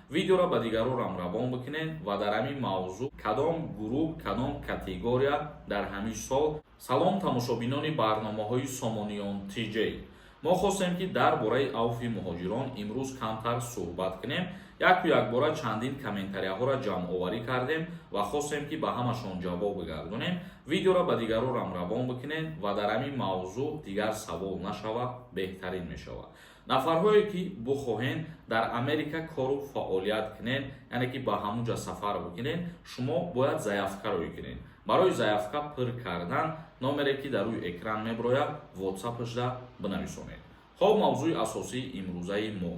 Видеоро ба дигарорам равон бикунед ва дар ҳамин мавзӯъ кадом гурӯҳ, кадом категория дар ҳамин сол. Салом, тамошобинони барномаҳои Сомониён ТЖ. Мо хостем, ки дар бораи авфи муҳоҷирон имрӯз камтар суҳбат кунем. Яку якбора чандин комментарияҳоро ҷамъоварӣ кардем ва хостем, ки ба ҳамашон ҷавоб бигардонем. Видеоро ба дигарорам равон бикунед ва дар ҳамин мавзӯъ дигар савол нашавад, беҳтарин мешавад. Нафарҳое, ки бухоҳед дар Америка кору фаъолият кунед, яъне ки ба ҳамун ҷа сафар бикунед, шумо бояд заявка рӯй кунед. Барои заявка пур кардан номере, ки дар рӯи экран мебирояд, Ватсапашда бинависонед. Хоб, мавзӯи асосии имрӯзаи мо,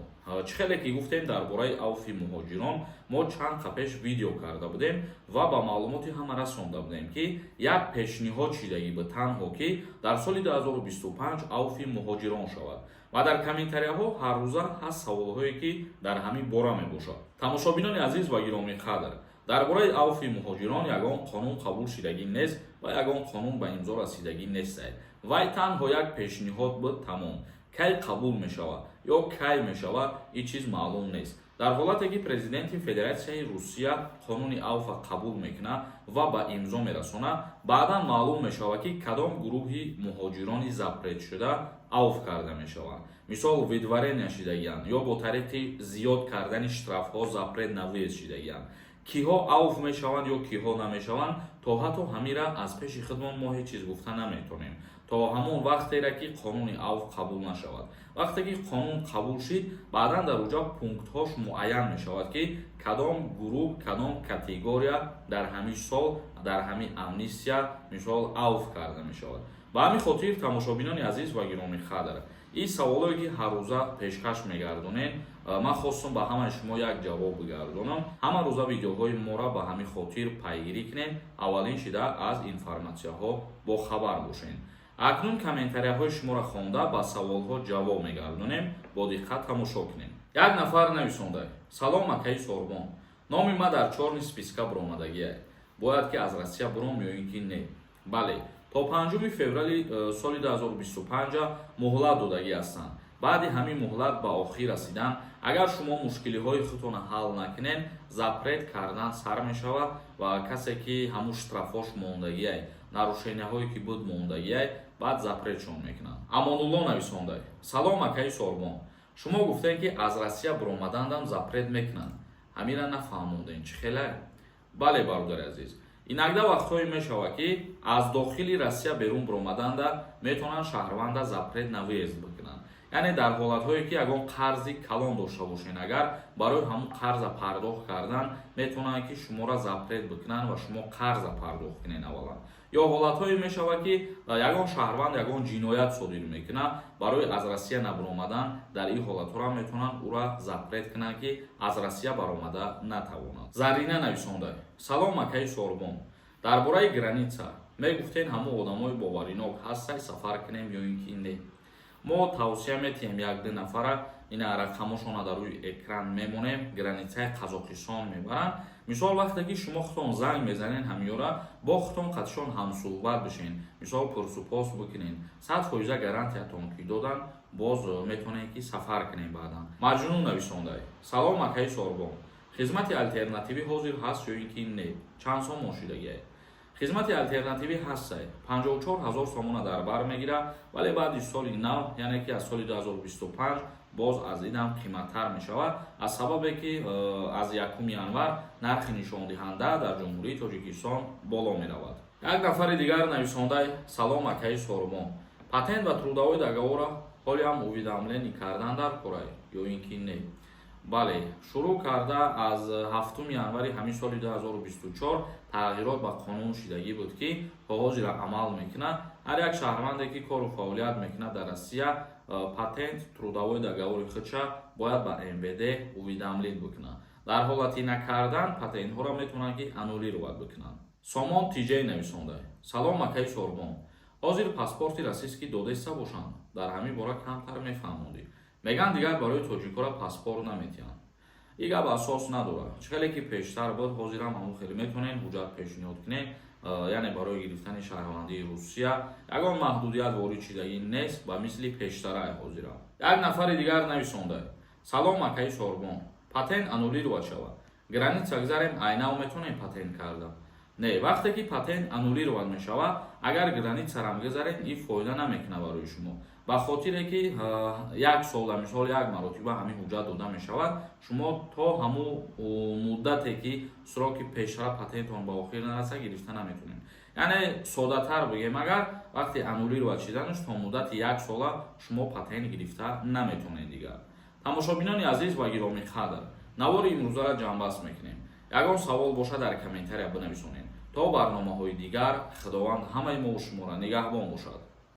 чӣ хеле ки гуфтем, дар бораи авфи муҳоҷирон мо чанд қа пеш видео карда будем ва ба маълумоти ҳама расонда будем, ки як пешниҳод шидагӣ буд танҳо, ки дар соли 2025 авфи муҳоҷирон шавад. Ва дар комментарияҳо ҳаррӯза ҳаст саволҳое, ки дар ҳамин бора мебошад. Тамошобинони азиз ва гиромӣ қадр, дар бораи авфи муҳоҷирон ягон қонун қабул шидагӣ нест ва ягон қонун ба имзо расидагӣ нестад. Вай танҳо як пешниҳод буд, тамом. Кай қабул мешавад ё кай мешавад, ин чиз маълум нест. Дар ҳолате ки президенти Федератсияи Русия қонуни авфа қабул мекунад ва ба имзо мерасонад, баъдан маълум мешавад, ки кадом гурӯҳи муҳоҷирони запрет шуда авф карда мешаванд, мисол, выдворения шидагианд ё бо тариқи зиёд кардани штрафҳо запрет на выезд шидагианд. Киҳо авф мешаванд ё киҳо намешаванд, то ҳатто ҳамира аз пеши худмон мо ҳеҷ чиз гуфта наметонем, то ҳамон вақтере ки қонуни авф қабул нашавад. Вақте ки қонун қабул шид, баъдан дар уҷа пунктҳош муайян мешавад, ки кадом гурӯҳ, кадом категория дар ҳамин сол, дар ҳамин амнистия, мисол, авф карда мешавад. Ба ҳамин хотир, тамошобинони азиз ва гиромӣ қадр, ин саволое, ки ҳаррӯза пешкаш мегардонед, ман хостум ба ҳамаи шумо як ҷавоб бигардонам. Ҳама рӯза видеоҳои моро ба ҳамин хотир пайгирӣ кунед, аввалин шида аз информатсияҳо бохабар бошед. Акнун комментарияҳои шуморо хонда, ба саволҳо ҷавоб мегардонем. Бо диққат тамошо кунем. Як нафар нависонда: «Салом, акаи Сорбон, номи ман дар чёрный списка буромадагиа, бояд ки аз Россия буром ё ин ки не?» Бале, то 5 феврали соли 2025 муҳлат додагӣ ҳастанд. Баъди ҳамин муҳлат ба охир расидан, агар шумо мушкилиҳои худтонро ҳал накунед, запрет кардан сар мешавад ва касе ки ҳамун штрафҳош мондагиай, нарушенияҳое ки буд мондагиай, баъд запретшон мекунанд. Амонулло нависонда: «Салом, акаи Сорбон, шумо гуфтем, ки аз Россия буромадандам запрет мекунанд, ҳамира нафаҳмондем, чӣ хелай?» Бале, бародари азиз, инакда вақтҳое мешавад, ки аз дохили Россия берун буромаданда метавонанд шаҳрванда запрет на выезд бикунанд. Яъне дар ҳолатҳое, ки ягон қарзи калон дошта бошед, агар барои ҳамун қарза пардохт кардан метавонанд, ки шуморо запрет бикунанд ва шумо қарза пардохт кунед аввалан. Ё ҳолатҳое мешавад, ки ягон шаҳрванд ягон ҷиноят содир мекунад, барои аз Россия набаромадан дар ин ҳолатҳоро метавонанд ӯра запрет кунанд, ки аз Россия баромада натавонад. Зарина нависонда: «Салом, акаи Сорбон, дар бораи граница мегуфтен, ҳамун одамои боваринок ҳастай, сафар кунем ё ин ки не?» Мо тавсия метиҳем як-ду нафара, ина рақамошона дар рӯи экран мемонем, границаи Қазоқистон мебаранд. Мисол, вақте ки шумо худтон занг мезанед ҳамёра, бо худтон қатишон ҳамсӯҳбат бишен, мисол, пурсупос бикунед, 100 фоиза гарантиятон ки додан, боз метавонед, ки сафар кунед баъдан. Маҷнун нависонда: «Салом, акаи Сорбон, хизмати алтернативӣ ҳозир ҳаст ё ин ки не? Чанд сомон шидагиай?» Хизмати алтернативӣ ҳастай, 54 ҳазор сомона дар бар мегирад, вале баъди соли нав, яъне ки аз соли 2025, боз аз инам қиматтар мешавад, аз сабабе ки аз 1 январ нархи нишондиҳанда дар Ҷумҳурии Тоҷикистон боло меравад. Як нафари дигар нависондай: «Салом, акаи Сорбон, патент ва трудовой договора ҳолиам уведомление кардан дар корай ё ин ки не?» Бале, шурӯъ карда аз 7 январи ҳамин соли 2024 тағйирот ба қонун шидагӣ буд, ки то ҳозира амал мекунад. Ҳар як шаҳрванде, ки кору фаъолият мекунад дар Россия, патент, трудовой договори худша бояд ба МВД уведомлить бикунад. Дар ҳолати накардан патентҳоро метавонанд, ки аннулировать бикунанд. Сомон Тиҷей нависонда: «Салом, акаи Сорбон, ҳозир паспорти российский додеста бошанд, дар ҳамин бора камтар мефаҳмондӣ. Мегӯянд, дигар барои тоҷикҳоро паспорт наметиҳанд». Ин гап асос надорад. Чӣ хеле ки пештар буд, ҳозирам ҳамон хеле метавонед ҳуҷҷат пешниҳод кунед, яъне барои гирифтани шаҳрвандии Русия ягон маҳдудият ворид шидагӣ нест, ба мисли пештараи ҳозира. Як нафари дигар нависонда: «Салом, акаи Сорбон». Патент аннулировать шавад, граница гузарем, айнав метавонем патент карда? Не, вақте ки патент аннулировать мешавад, агар границарам гузарем, ин фоида намекунад барои шумо, ба хотире ки як сол, мисол, як маротиба ҳамин ҳуҷҷат дода мешавад. Шумо то ҳамун муддате ки сроки пешра патентон ба охир нараса, гирифта наметавонед. Яъне, соддатар бигем, агар вақте аннулировать шиданаш, то муддати як сола шумо патент гирифта наметавонед дигар. Тамошобинони азиз ва гиромӣ қадр, навори имрӯзаро ҷамъбаст мекунем. Ягон савол бошад, дар комментария бинависонед. То барномаҳои дигар, Худованд ҳамаи мову шуморо нигаҳбон бошад.